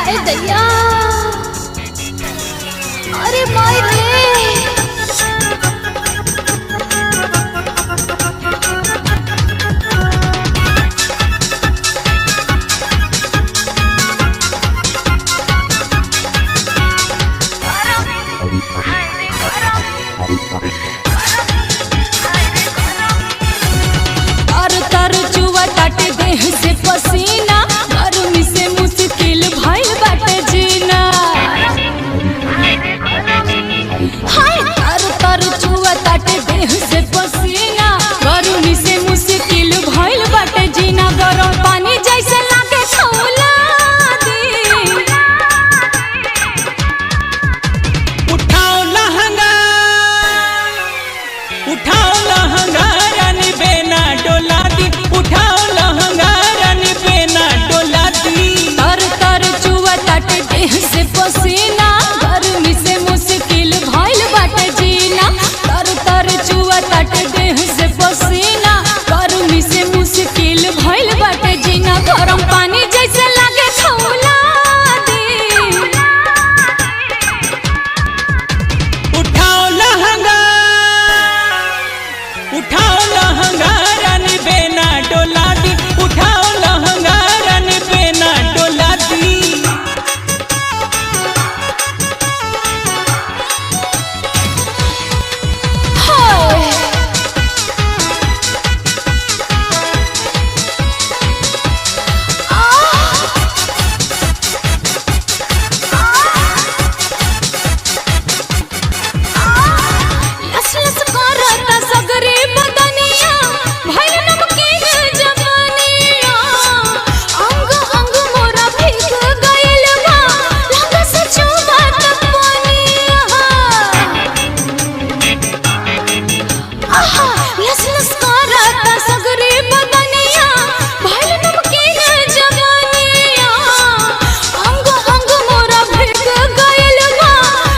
हाय दैया, अरे माय रे। तर तर चुआ ताटे देह से पसीना, गर्मी से मुश्किल भइल बाटे जीना। हाय तर तर चुआ ताटे देह से पसीना, गर्मी से मुश्किल भइल बाटे जीना। गरम पानी जैसे लागे खौला दी। उठाओ लहंगा, उठाओ लहंगा रानी बेना डोला दी। उठाओ लहंगा रानी बेना डोला दी। तर तर चुआ ताटे देह से पसीना, गर्मी से मुश्किल भइल बाटे जीना। तर तर चुआ ताटे देह से पसीना, गर्मी से मुश्किल भइल बाटे जीना। गरम पानी जैसे लागे खौला दी। उठाओ लहंगा, उठाओ लहंगा रानी बेना डोला दी। उठाओ लहंगा रानी बेना डोला दी। हाय लस लस करता सगरे बदनिया, भइल नमकीन जवानिया। अंग अंग मोरा भीग गइल बा, लंग से चुबात पनिया। आहा, लस लस करता सगरे बदनिया, भइल नमकीन जवानिया। अंग अंग मोरा भीग गइल बा,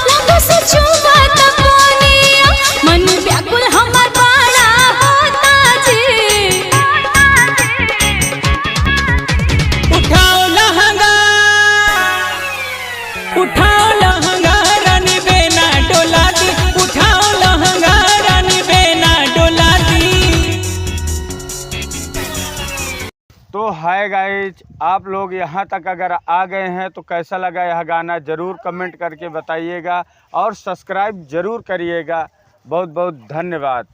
लंग से चुबात पनिया। मन व्याकुल हमर बड़ा होता जी। उठाओ लहंगा, उठाओ लहंगा रानी बेना डोला दी। उठाओ लहंगा रानी बेना डोला दी। तो हाय गाइज, आप लोग यहाँ तक अगर आ गए हैं तो कैसा लगा यह गाना ज़रूर कमेंट करके बताइएगा और सब्सक्राइब ज़रूर करिएगा। बहुत बहुत धन्यवाद।